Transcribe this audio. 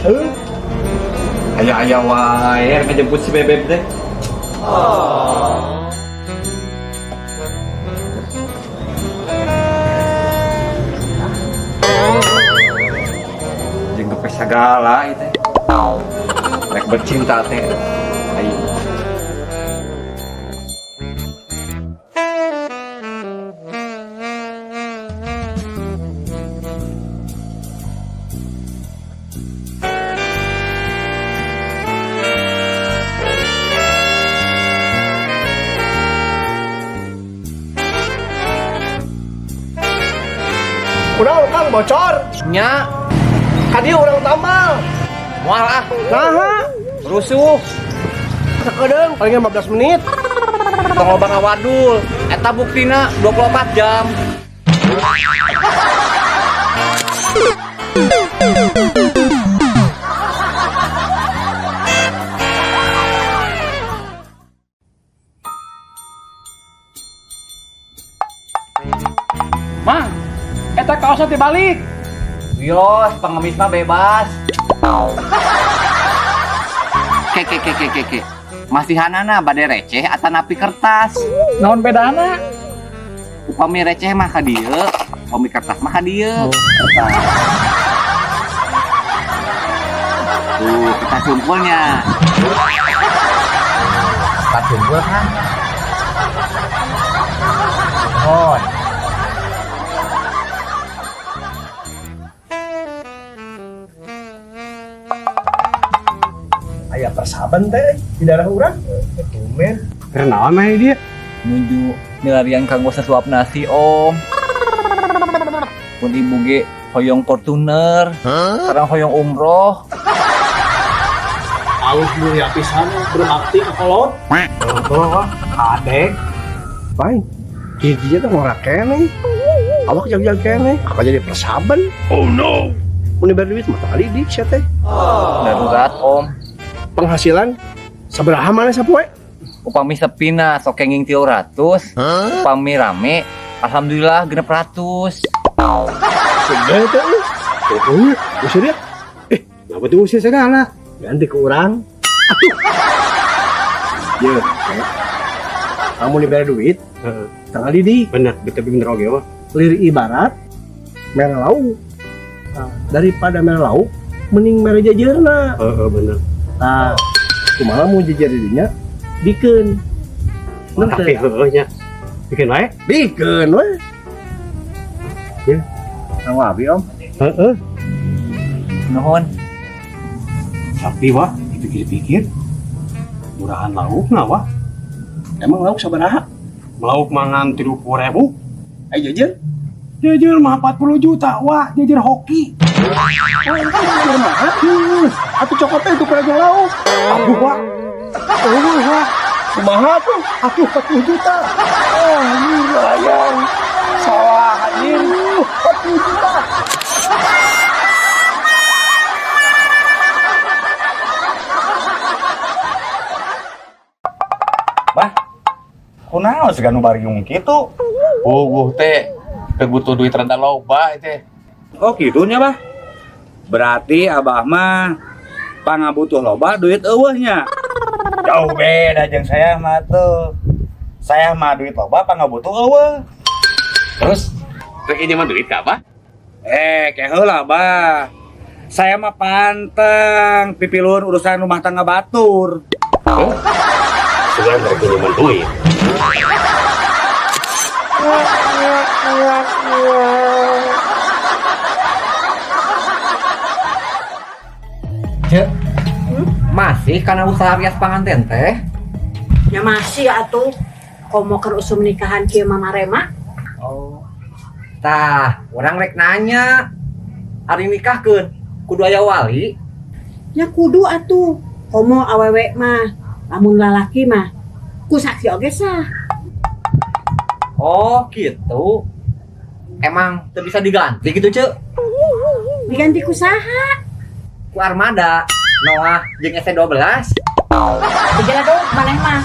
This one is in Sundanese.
Heuh. Aya-aya wae ngejemput si Bebeb teh. Jeung gepe sagala ieu teh. Rek bercinta teh. Aing. Urang Kang bocor. Nya, Ka dieu urang tambal. Moal ah, Naha? Rusuh. Sakedeung paling 15 menit. Tong loba ngawadul. Eta buktina 24 jam. Mang, eta kaosnya dibalik. Wios, pengemis mah bebas. Ke ke ke ke ke ke. Masihanana bade receh atanapi kertas? Naon bedana? Upami receh mah ka dieu, upami kertas mah ka dieu. Kertas. Tuh, kertas hunkul nya. Kertas hunkul kan? Oh. Aya persaban teh di daerah urang. Tumben. Kenaon mah dia? Nuju milarian kanggo sesuap nasi, Om. Pun ibu ge hoyong Fortuner, sekarang hoyong umroh. Alus mulia pisan berbakti ka kolot. Oh, kadek. Paing. Giginya tuh ngorak keneh. Awak jag-jag keneh. Apa jadi persaban? Oh no. Mun diberi duit mah tali dik sia teh. Darurat, Om. Penghasilan sabaraha maneh sapoe? Upami sepina sok kenging 300, upami rame alhamdulillah 600. Gede teh lu. Oh, usir ya. Kenapa tuh usir segala? Ganti ke urang. Atuh. Ye, kamu diberi duit, Heeh. tanggal didik. Bener, betul bener oge mah. Lir ibarat mere lauk. Nah, daripada mere lauk, mending mere jajerna. Heeh, bener. Nah, kumaha mau jajer didinya? Bikeun. Bener Tapi teh? heueuh nya. Bikin wae. Bikeun we. Ya. Kanggo abi, Om. Heeh. Nuhun. Tapi wah, dipikir-pikir murahan laukna wah. Emang lauk sabaraha? Lauk mangan 30.000. Ayo jajer. Jajer mah 40 juta, wah, jajer hoki. Oh, kan jajer mah. Atuh cokotnya itu kurang lauk. Aduh, wah. Eueuh, wah. Kumaha tuh? Aduh, 40 juta. Oh, lumayan. Salah anjir. 40 juta. Bah, kunaon siga nu bariung kitu? Puguh teh teu butuh duit rada loba teh. Oh kitu nya, Bah. Berarti abah mah pangabutuh loba duit eueuh nya. Jauh beda jeung saya mah tuh. Saya mah duit loba pangabutuh eueuh. Terus rek ini mah duit ka abah? Eh, ke heula, Bah. Saya mah panteng pipilun urusan rumah tangga batur. Oh. Sugan rek ini mah duit. Cek, masih karena usaha rias panganten teh? Ya masih atuh. Komo keur usum nikahan kieu mah marema. Oh. Tah, urang rek nanya. Ari nikahkeun kudu aya wali? Ya kudu atuh. Komo awewe mah, lamun lalaki mah ku saksi oge sah. Oh, gitu. Emang teu bisa diganti gitu, Cek? Diganti ku saha? Ku Armada, Noah jeung ST12. Gejala dong maneh mah.